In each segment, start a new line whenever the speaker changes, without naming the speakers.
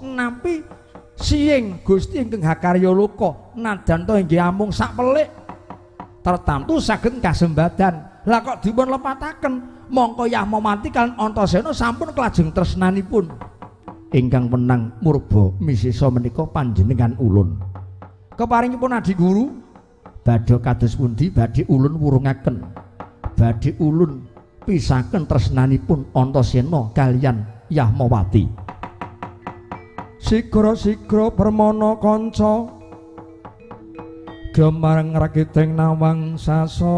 Nampi siing Gusti ingkang hakarya loka nadan to inggih amung sak pelik tertamtu saged kasembadan. Lah kok dipun lepataken mongko Yahmawati kaliyan Antasena sampun kelajeng tresnanipun. Ingkang wenang murba misesa menika panjenengan ulun. Keparingipun Adi Guru badhe kados pundi badhe ulun wurungaken, badhe ulun pisaken tresnanipun Antasena kaliyan Yahmawati.
Sigra-sigra permana kanca gemareng rakiting nawang sasangka.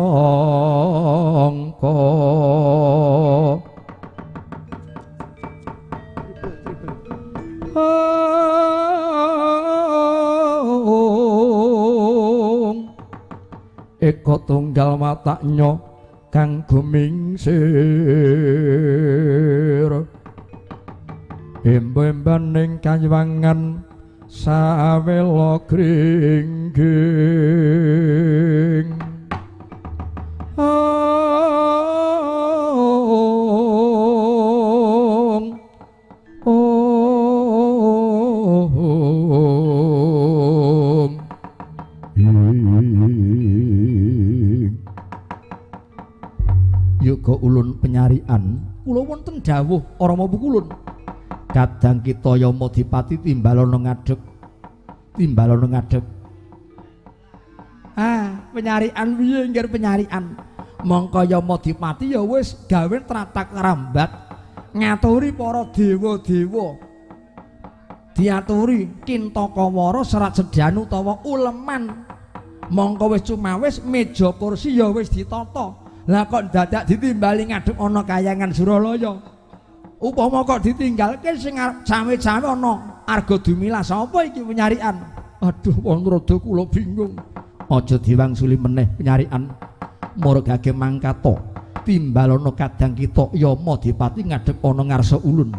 Eko tunggal wataknya kang gumingsir embo-embaning kaywangan sawela gringging. Om
Yoga ulun penyarian kula wonten dawuh Rama Pukulun. Kadang kita Yamadipati timbalana ngadeg, timbalana ngadeg. Ah, penyarian piye nggih penyarian? Mongko Yamadipati ya wis gawe tratak rambat ngaturi para dewa-dewa. Diaturi Kintakawara serat sedanu utawa uleman. Mongko wis cumawis meja kursi ya wis ditata. Lah kok dadak ditimbali ngadeg ana kayangan Suralaya. Upama kok ditinggalke sing arep cawe-cawe ana Arga Dumilah sapa iki penyarian? Aduh wong rada kula bingung. Aja diwangsuli meneh penyarian. Murgake mangkata timbalana kadang kita Yamadipati ngadeg ana ngarsa ulun.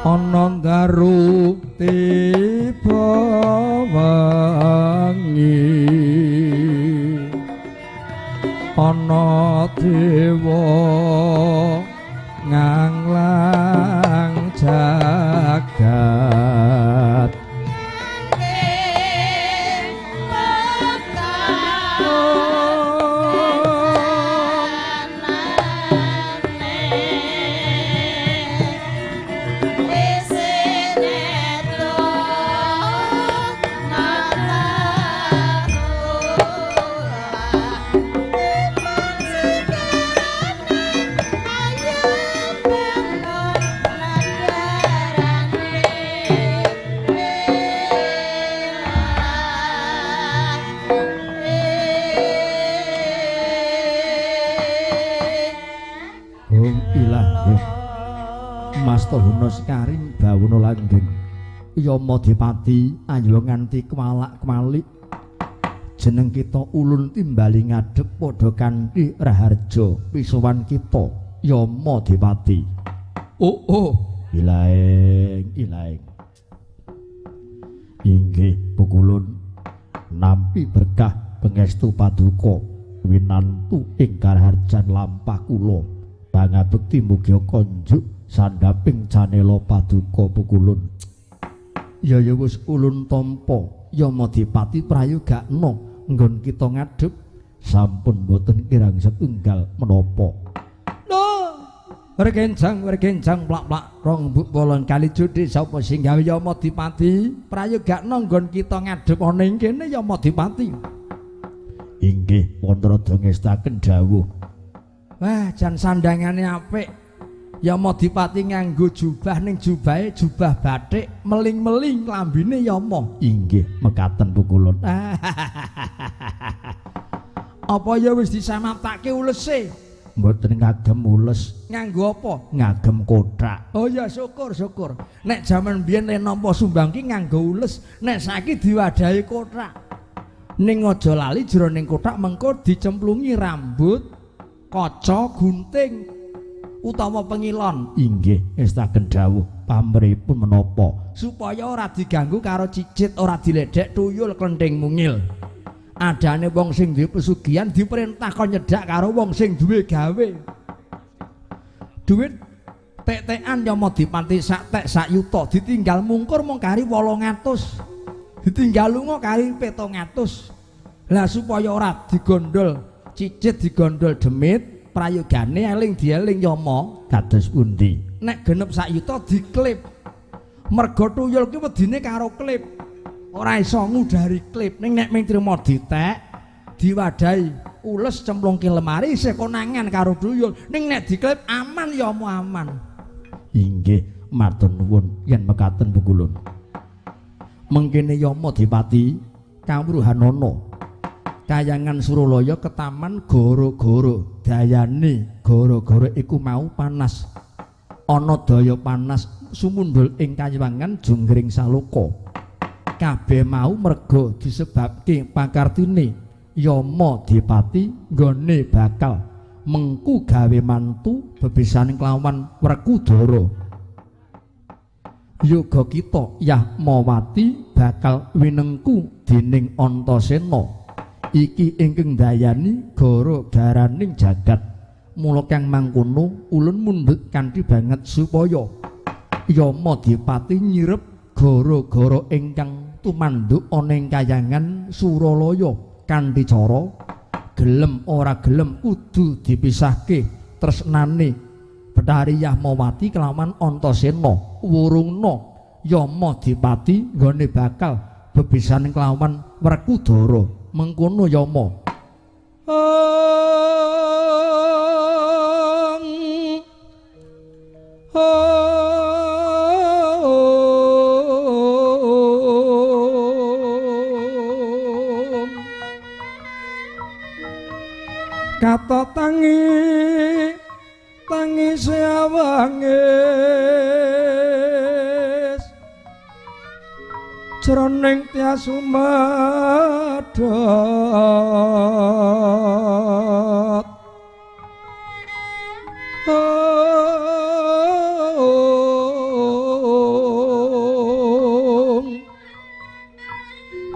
Ana daru tiba wangi ana dewa nganglang jagat.
Mastahuna sekaring bawana langgeng Yamadipati ayo nganti kewalak-kewalik Jeneng kita ulun timbali ngadhep padha kanthi raharja pisuwan kita Yama Dipati. Oh oh, ilaeng ilaeng. Inggih pukulun nampi berkah pangestu paduka winantu ing karaharjan lampah kula. Pangabekti mugi konjuk sandhaping canela paduka pukulun. Ya ya wis ulun tampa Yama Dipati prayogakna nggon kita ngadhep sampun boten kirang setunggal menapa. Rekencang rekencang plak-plak rong mbuk bolon kali jodhe sapa sing gawe Yama Dipati prayogakna nggon kita ngadhep ana ing kene Yama Dipati. Inggih wonten rada ngestaken dawuh. Wah jan sandangane apik. Yama Dipati nganggo jubah ning jubahe jubah batik meling-meling klambine Yama. Inggih mekaten pukulun. Apa ya wis disamapake ulese? Mboten ngagem ules. Nganggo apa? Ngagem kothak. Oh ya syukur syukur. Nek jaman biyen le nampa sumbang ki nganggo ules, nek saiki diwadahi kothak. Ning aja lali jroning kothak mengko dicemplungi rambut, kaca, gunting utawa pengilon. Inggih ngestaken dawuh pamrihipun menapa? Supaya ora diganggu karo cicit, ora diledhek tuyul klenthing mungil. Adane wong sing duwe pesugihan diperintah kon nyedhak karo wong sing duwe gawe. Duit tek-tekan Yama Dipati sak tek sak yuta ditinggal mungkur mung kari 800. Ditinggal lunga kari 700. Lah supaya ora digondol cicit digondol demit prayogane eling dieling Yama kados pundi? Nek genep sak yuta diklip. Mergo tuyul ki wedine karo klip. Ora iso ngudari klip. Ning nek mung trimo ditek diwadahi ules cemplungke lemari isih konangan karo tuyul. Ning nek diklip aman Yama aman. Inggih matur nuwun yen mekaten pukulun. Mengkene Yama Dipati kawruhanana kayangan Suralaya ketaman gara-gara dayane gara-gara iku mau panas. Ana daya panas sumundhul ing kayangan Jonggring Saloka. Kabeh mau merga disebabke pakartine Yama Dipati nggone bakal mengku gawe mantu bebesaning kelawan Werkudara. Yoga kita Yahmawati bakal winengku dening Antasena. Iki ingkang ndayani gara-garaning jagat. Mula kang mangkono ulun mundhut kanthi banget supaya Yama Dipati nyirep gara-gara ingkang tumanduk ana ing kayangan Suralaya kanthi cara gelem ora gelem kudu dipisahke tresnane Bathari Yahmawati kelawan Antasena. Wurungna Yama Dipati nggone bakal bebesaning kelawan Werkudara. Mengkono Yama.
Kata tangi tangi sewangis jroning tias sumedhot.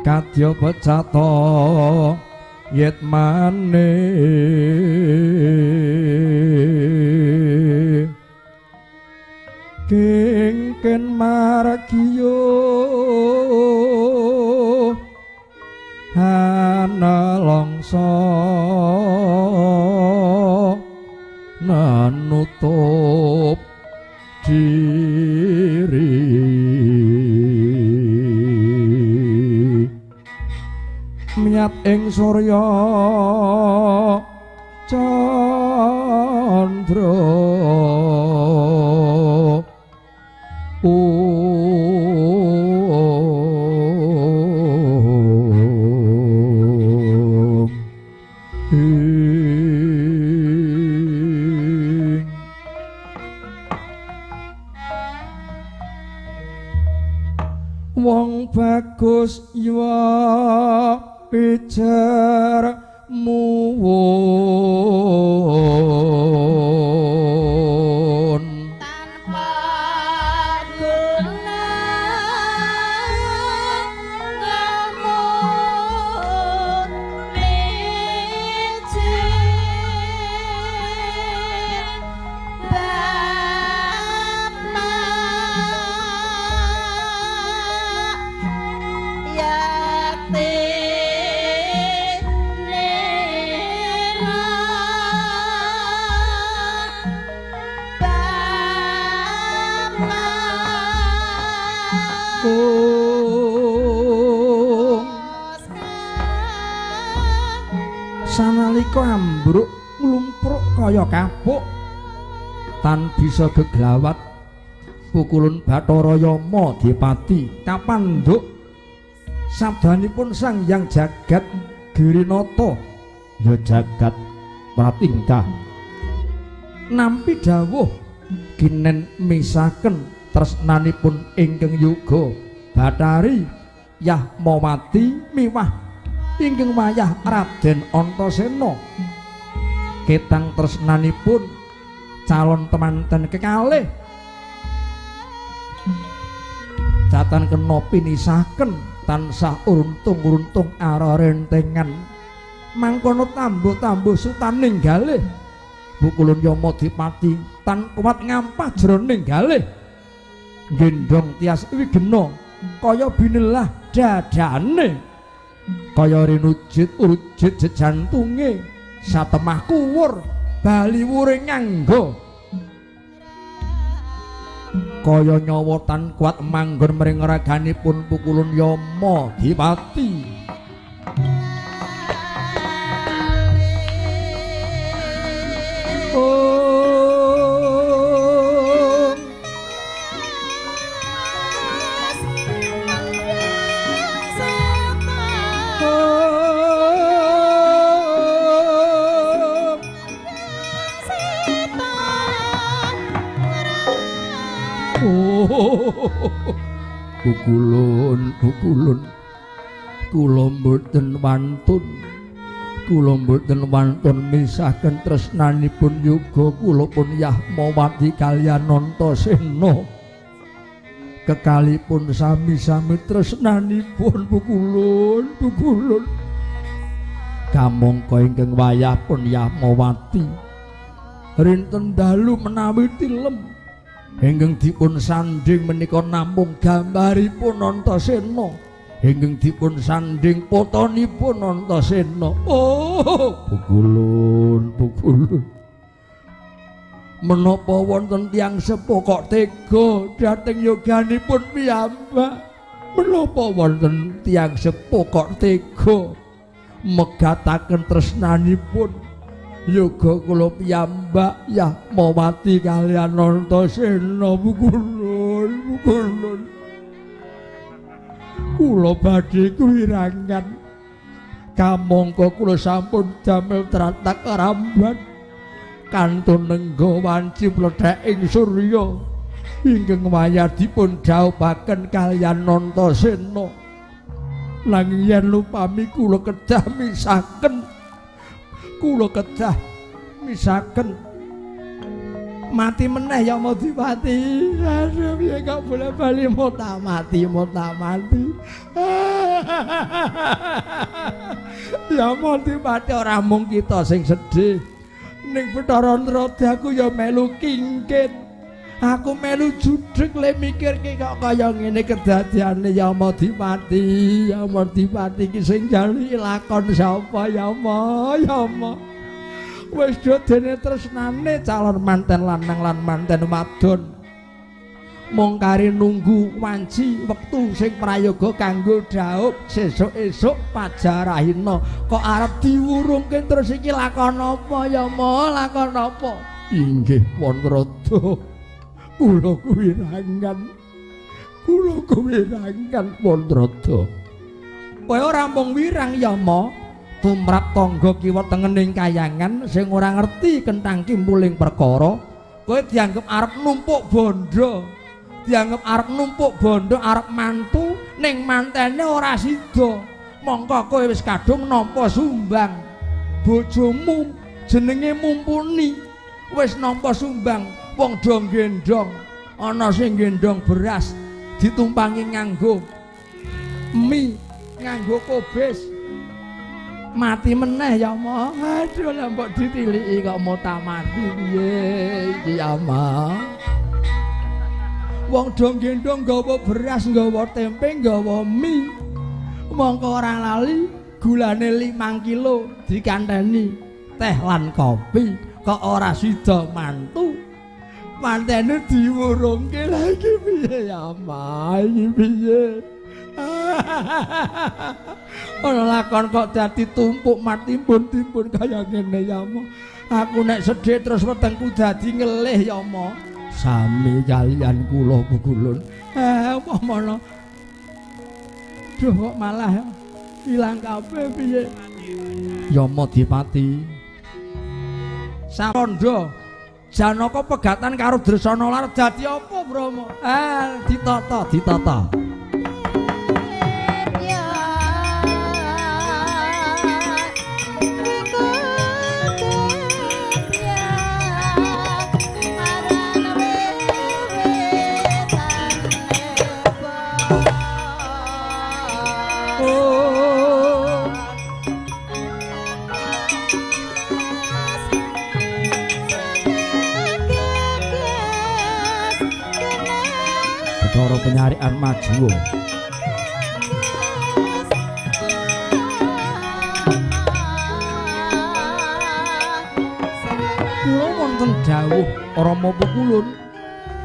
Kadya pecata yetmane kengken margiyo hanelongso nanutup diri miat ing surya candra. Om ing wong bagus yuwa pijet
Nuwun
tanpa guna ngemut licin Bapak yakti
Sanalika ambruk nglumpruk kaya kapuk tan bisa geglawat pukulun Bathara Yama Dipati kapandhuk sabdanipun Sang Hyang Jagat Girinata ya jagat pratingkah nampi dawuh ginen misaken tresnanipun ingkang yoga Bathari Yahmawati miwah ingkang wayah Raden Antasena ketang tresnanipun calon temanten kekalih datan kena pinisaken tansah uruntung-uruntung ara rentengan mangkono tambuh-tambuh sutaning galih pukulun Yama Dipati tan kuat ngampah jroning galih gendhong tias wigena kaya binelah dadane kaya rinujit urujit jejantunge satemah kuwur bali wure nganggo kaya nyawa tan kuat manggon mring raganipun pukulun Yama Dipati. Pukulun, pukulun, kula mboten wantun, kula mboten wantun misahaken tresnanipun yoga kula pun Yahmawati kaliyan Antasena. Kekalipun sami-sami tresnanipun pukulun, pukulun. Kamangka ingkang wayah pun Yahmawati rinten dalu menawi tilem ingkang dipun sandhing menika namung gambaripun Antasena, ingkang dipun sandhing potonipun Antasena. Oh, pukulun, pukulun. Menapa wonten tiyang sepuh kok tega dhateng yoganipun piyambak? Menapa wonten tiyang sepuh kok tega megataken tresnanipun yoga kula piyambak Yahmawati kaliyan Antasena? Pukulun, pukulun. Kula badhe kuwirangan kamangka kula sampun damel tratak ramban kantun nengga wanci pledhek ing surya ingkang wayah dipun dhawuhaken kaliyan Antasena. Nanging yen upami kula kedah misaken, kula kedah misaken mati meneh ya mau dipati. Aduh piye kok boleh bali mau tak mati, mau tak mati. Ya mau dipati ora mung kita sing sedih, ning Bathara Narada aku ya melu kingkit, aku melu judheg le mikirke kok kaya ngene kedadiane ya mau dipati, ya mau dipati iki sing jali lakon sapa ya ma, ya ma. Wis do dene tresnane calon manten lanang lan manten wadon mung kari nunggu wanci wektu sing prayoga kanggo dhaup sesuk-esuk pajarahina kok arep diwurungke terus iki lakon apa ya ma, lakon apa? Inggih Wanrada, kula kuwirangan, kula kuwirangan Wanrada. Kowe ora mung wirang ya ma, tumrap tangga kiwa tengening kayangan sing ora ngerti kenthang kimpuling perkara, kowe dianggep arep numpuk bondo, dianggep arep numpuk bondo arep mantu ning mantene ora sida. Mongko kowe wis kadung nampa sumbang. Bojomu jenenge Mumpuni wis nampa sumbang wong do gendong, ana sing gendong beras ditumpangi nganggo mie, nganggo kobis. Mati meneh ya Ma. Aduh lah mbok ditiliki kok mota mati piye iki ya Ma. Wong do gendong nggawa beras, nggawa tempe, nggawa mie. Mongko ora lali gulane 5 kilo dikanteni teh lan kopi kok ora sida mantu. Mantene diwurungke lagi piye ya Ma, iki piye? Ana lakon kok dadi tumpuk matimbun-timbun kaya ngene ya Ma. Aku nek sedih terus wetengku dadi ngelih ya Ma. Sami kalian kula pukulun. Apa mono? Duh kok malah ilang kabeh piye? Yama Dipati. Sarondo Janaka pegatan karo Dresana lar dadi apa Brahma? Ditata, ditata. Bathara penyarikan maju. Kula wonten dawuh Rama Pukulun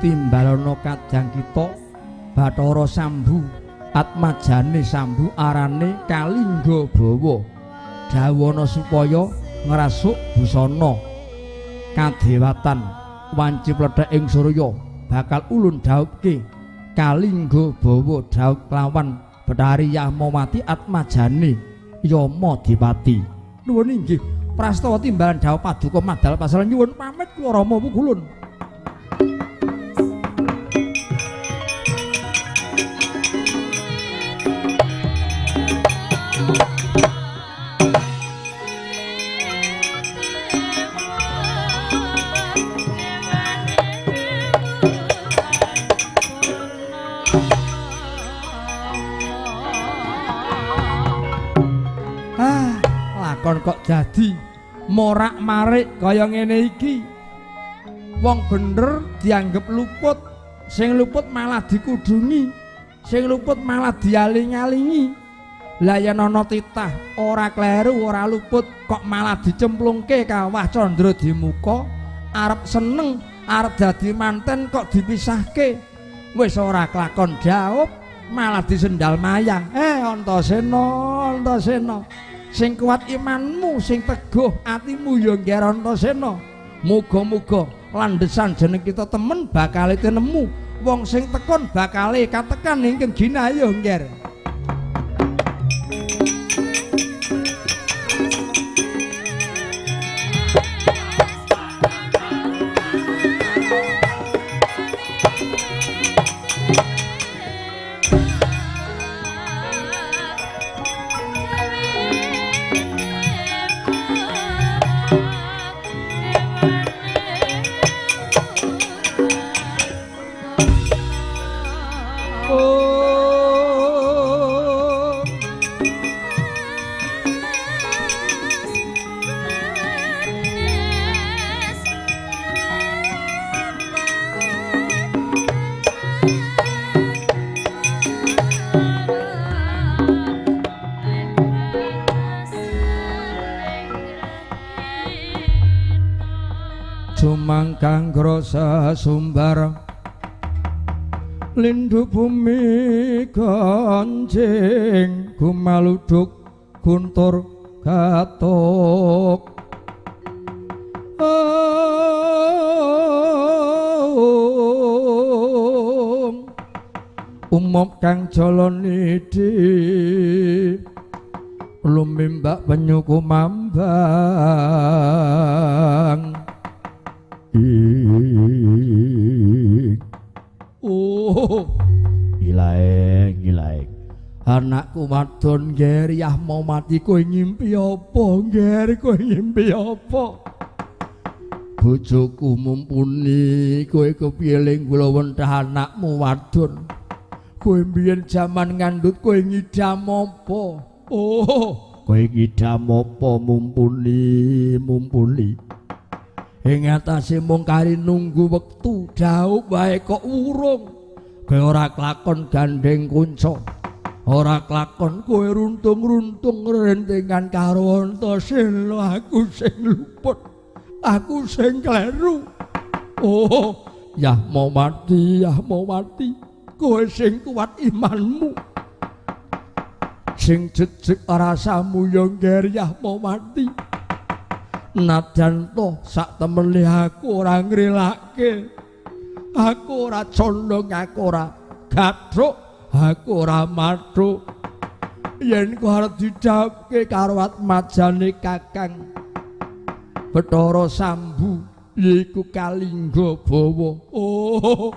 timbalana kadang kita Bathara Sambu atmajane Sambu arane Kalingga Bawa dawana supaya ngrasuk busana kadewatan wanci plethek ing surya bakal ulun dhaupke Kalingga Bawa dhaup lawan Bathari Yahmawati atmajane Yama Dipati. Nuwun inggih prastawa timbalan dhaup paduka madal pasal nyuwun pamit kula Rama Pukulun. Lakon kok dadi morak-marik kaya ngene iki. Wong bener dianggep luput, sing luput malah dikudungi, sing luput malah dialing-alingi. Lah yen ana titah ora kleru, ora luput kok malah dicemplungke kawah Candra Dimuka, arep seneng, arep dadi manten kok dipisahke. Wis ora kelakon dhaup, malah disendal mayang. Antasena, Antasena. Sing kuat imanmu, sing teguh atimu ya Ngger Antasena. Muga-muga landhesan jeneng kita temen bakale tinemu. Wong sing tekon bakale katekan ingkang ginayuh Ngger. Jumangkang grosa sumbar lindu bumi kancing gumaluduk guntur katuk. Umum kang jalanidi lumimbak penyu kumambang. Oh, ilaeng ilaeng. Anakku wadon ngger Yahmawati kowe ngimpi apa ngger kowe ngimpi apa? Bojoku mumpuni kowe kepiye ling kula wentah anakmu wadon. Kowe mbiyen jaman ngandhut kowe ngidam apa? Oh, kowe ngidam apa mumpuni mumpuni. Ing atase mung kari nunggu wektu dhaup wae kok urung. Kowe ora klakon gandeng kunca. Ora klakon kowe runtung-runtung rentengan karo Antasena, aku sing luput. Aku sing kleru. Oh, Yahmawati, Yahmawati, kowe sing kuat imanmu. Sing jejeg rasamu ya ngger Yahmawati. Nadyan to sak temene aku ora ngrelake. Aku ora condong, aku ora gathuk, aku ora mathuk. Yen ku arep didhawuhke karo atmajane Kakang Bathara Sambu yaiku Kalingga Bawa. Oh,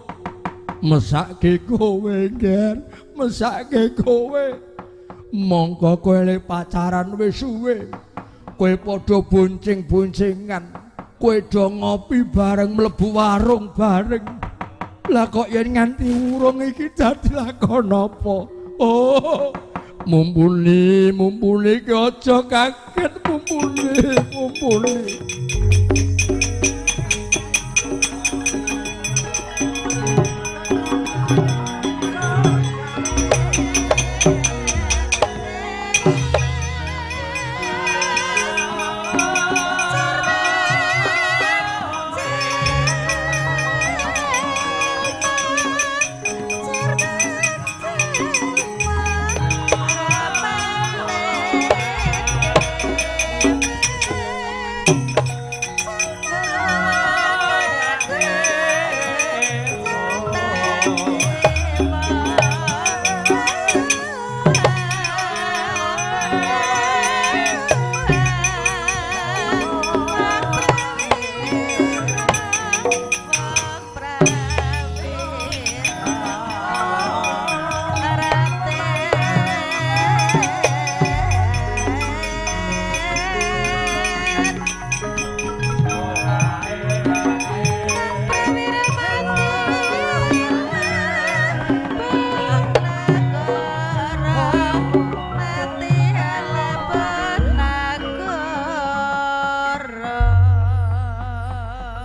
mesake kowe ngger, mesake kowe. Mongko kowe le pacaran wis suwe. Kowe padha bonceng-boncengan, kowe do ngopi bareng mlebu warung bareng. Lah kok yen nganti urung iki dadi lakon apa? Oh, mumpuni, mumpuni ki aja kaget mumpuni, mumpuni.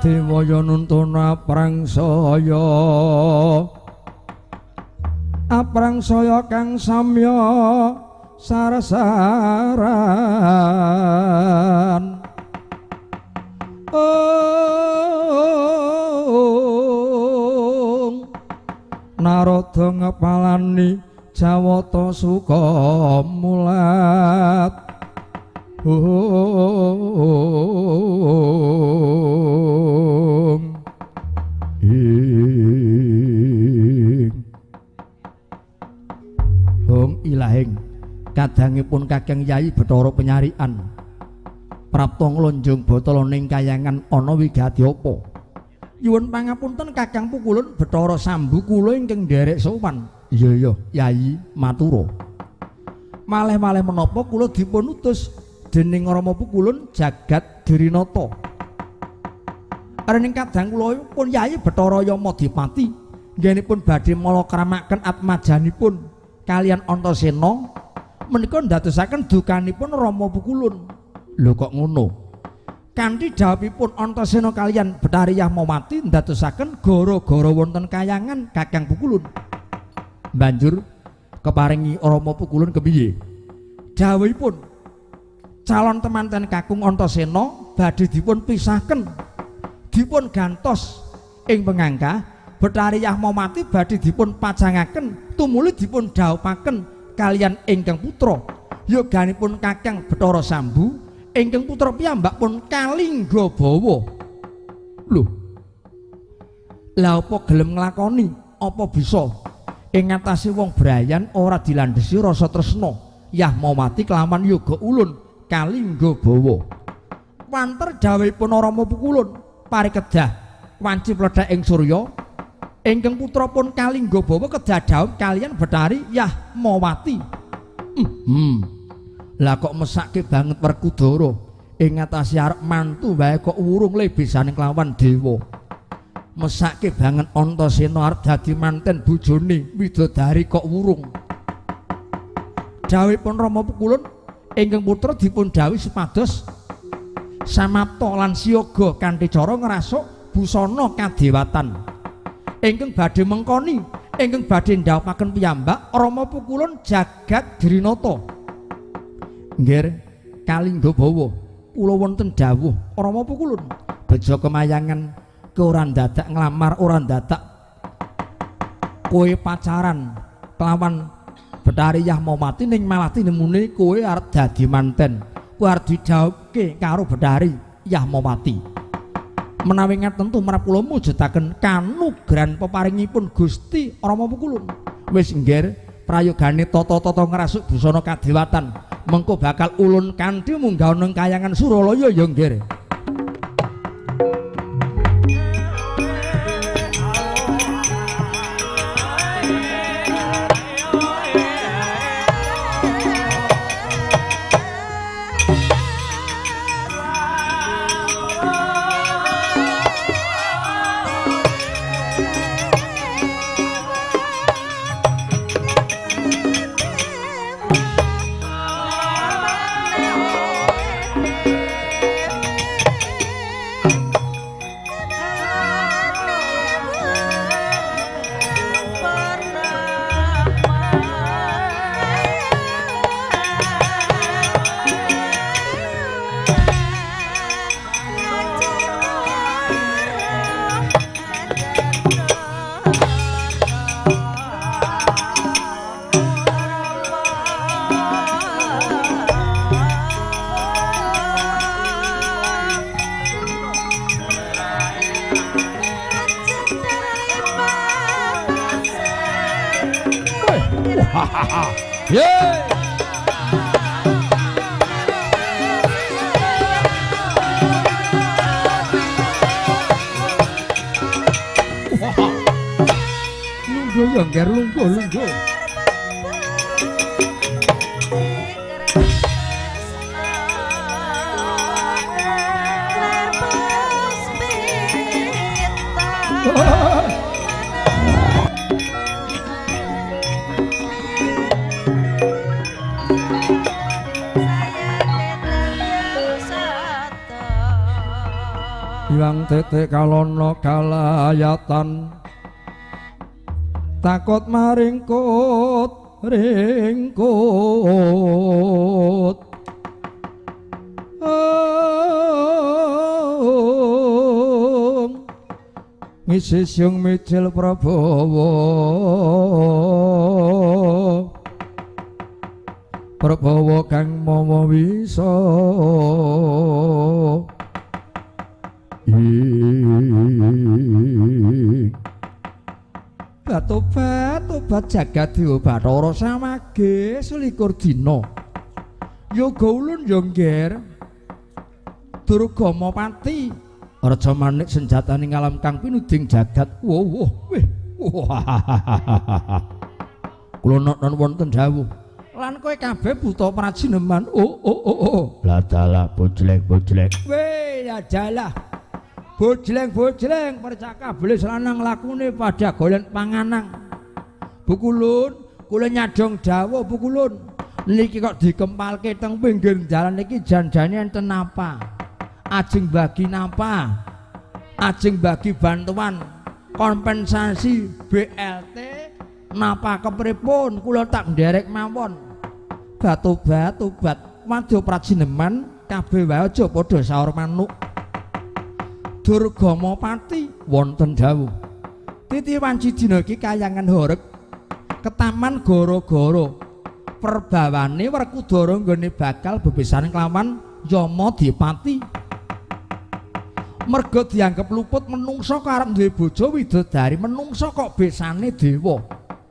Dewaya nuntuna prangsaya aprangsaya kang samya sarsaran. Ong Narada ngepalani Jawata suka mulat. Om ing Hong ilahing kadangipun Kakang Yai Bathara Penyarian prapta nglonjong botol ning kayangan ana wigati apa? Nyuwun pangapunten Kakang Pukulun Bathara Sambu kula ingkang nderek sowan. Iya iya Yai matura. Malih-malih menapa kula dipun utus dening Rama Pukulun Jagat Girinata. Rening kadang kula pun Yai Bathara Yamadipati nggenipun badhe malakramaken atmajanipun kaliyan Antasena menika ndadosaken dukanipun Rama Pukulun. Lho kok ngono? Kanthi dhawuhipun Antasena kaliyan Bathari Yahmawati ndadosaken gara-gara wonten kayangan Kakang Pukulun. Banjur keparingi Rama Pukulun kepiye? Dhawuhipun calon temanten Kakung Antasena badhe dipun pisahken, dipun gantos ing pengangkah Bathari Yahmawati badhe dipun pacangaken tumuli dipun dhawuhaken kaliyan ingkang putra yoganipun Kakang Bathara Sambu ingkang putra piyambak pun Kalingga Bawa. Lho, lah apa gelem nglakoni? Apa bisa ing ngatasé wong brayan ora dilandhesi rasa tresna Yahmawati kelawan yoga ulun Kalingga Bawa? Wanter dhawuhipun Rama Pukulun pari kedah wanci pledhek ing surya Ingkang putra pun Kalingga Bawa kedadhawup kaliyan Bathari Yahmawati. Lah kok mesake banget Werkudara ing ngatasi arep mantu wae kok wurung lebesane kelawan dewa. Mesake banget Antasena arep dadi manten bojone widodari kok wurung. Dawuhipun Rama Pukulun ingkang putra dipun dhawuhi supados samapta lan siaga kanthi cara ngrasuk busana kadewatan. Ingkang badhe mengkoni, ingkang badhe ndhawuhaken piyambak Rama Pukulun Jagat Girinata. Nggih, Kalingga Bawa, kula wonten dawuh Rama Pukulun. Bejo kemayangan kowe ora dadak nglamar, ora dadak kowe pacaran kelawan Bathari Yahmawati ning malah tinemune kowe arep dadi manten. Kowe arep didhawuhke karo Bathari Yahmawati. Menawi ngaten tumrap kula mujudaken kanugran peparingipun Gusti Rama Pukulun. Wis nggih, prayogane tata-tata ngrasuk busana kadewatan, mengko bakal ulun kanthi munggah nang kayangan Suralaya ya nggih. Iwang titik kalono kalayatan takut maringkut ringkut ngisi siung mijil Prabawa Prabawa kang mawa wisa. Batobat jagat dewa Bathara samage selikur dina. Yoga ulun ya ngger. Durga Mapati raja manik senjatane ngalam kang pinuding jagat. Woh weh. Kula nonton wonten dawuh. Lan kowe kabeh buta prajineman. Oh oh oh oh.
Ladalah bojleng-bojleng.
Weh ladalah. Bojleng-bojleng percaka belis lanang lakune pada golek panganang. Bukulun, kula nyadong dawuh Bukulun. Niki kok dikempalke teng pinggir dalan niki janjane enten napa? Ajeng bagi napa? Ajeng bagi bantuan kompensasi BLT napa kepripun? Kula tak nderek mawon. Batobat-obat wadya prajineman kabeh wae aja padha saur manuk. Durga Mapati wonten dawuh. Titi wanci dina iki kayangan horeg ketaman gara-gara perbawane Werkudara nggone bakal bebesan kelawan Yama Dipati. Merga dianggep luput menungsa kok arep duwe bojo widodari menungsa kok besane dewa.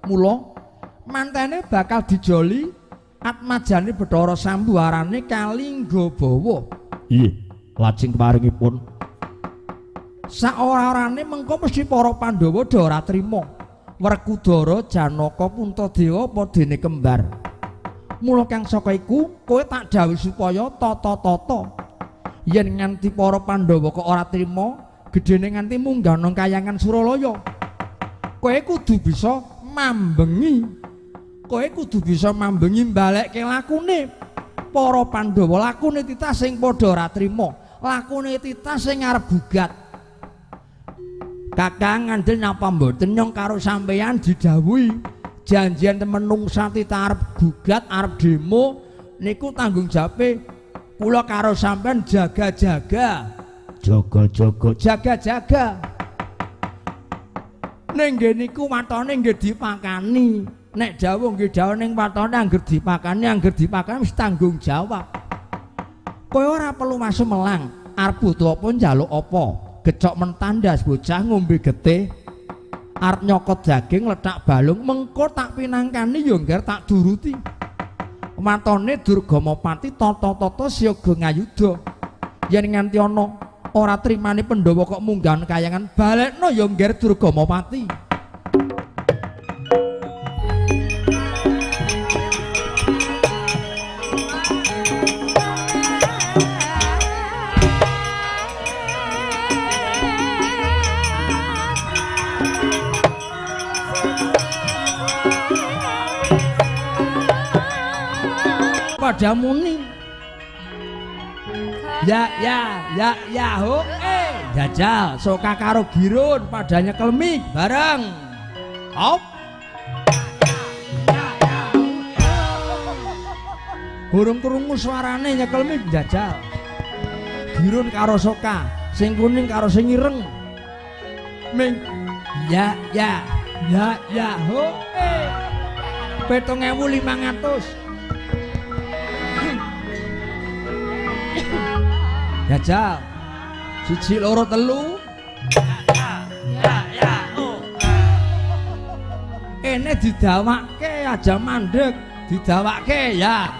Mula mantene bakal dijoli atmajane Bathara Sambu arane Kalingga Bawa.
Iya, lajeng paringipun
Saora-orane mengko mesti para Pandhawa do ora trima. Werkudara, Janaka, Puntadewa apa dene kembar. Mula kang saka iku kowe tak dawuhi supaya tata-tata. Yen nganti para Pandhawa kok ora trima, gedene nganti munggah nang kayangan Suralaya. Kowe kudu bisa mambengi. Kowe kudu bisa mambengi mbalekke lakune para Pandhawa, lakune titah sing padha ora trima, lakune titah sing arep gugat. Kakang ngandel napa mboten nyong karo sampeyan didhawuhi janjian menungsa titah arep gugat, arep demo niku tanggung jawabe kula karo sampeyan jaga-jaga.
Jaga-jaga,
jaga-jaga. Ning nggih niku watone nggih dipakani. Nek dawuh nggih dawuh ning watone angger dipakani, angger dipakani wis tanggung jawab. Kowe ora perlu masumelang, arep butuh apa njaluk apa. Gecok mentandas bocah ngombe getih, arep nyokot daging letak balung mengko tak pinangkani ya ngger tak duruti. Matone Durgamapati tata-tata siaga ngayuda. Yen nganti ana ora trimane Pandhawa kok munggah kayangan, balekno ya ngger Durgamapati. Pada muni ya ya ya ya ho jajal soka karo girun padanya kelmik bareng hop burung krungu suarane nyekel mik jajal girun karo soka sing kuning karo sing ireng ming ya ya ya ya ho 7.500. Jajal 1 2 3 ya ya oh. Kene didawake aja mandek, didawake ya.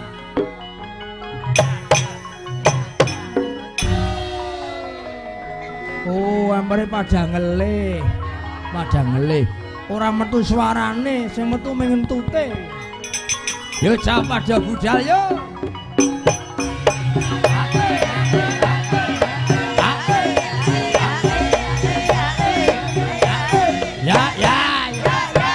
Oh, ampere pada ngelih, pada ngelih. Ora metu suarane, sing metu mung entute. Yo cah pada budal yo. Ya ya ya ya.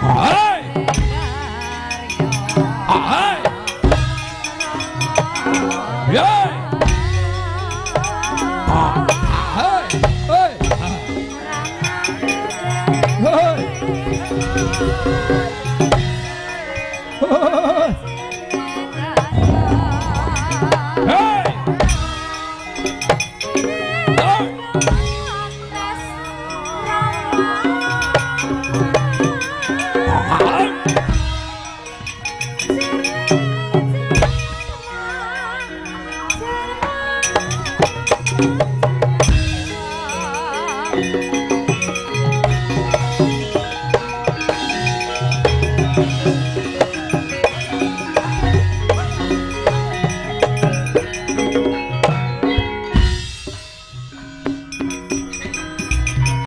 Hai. Hai. Ya. Hai. Hai. Hai. Hey!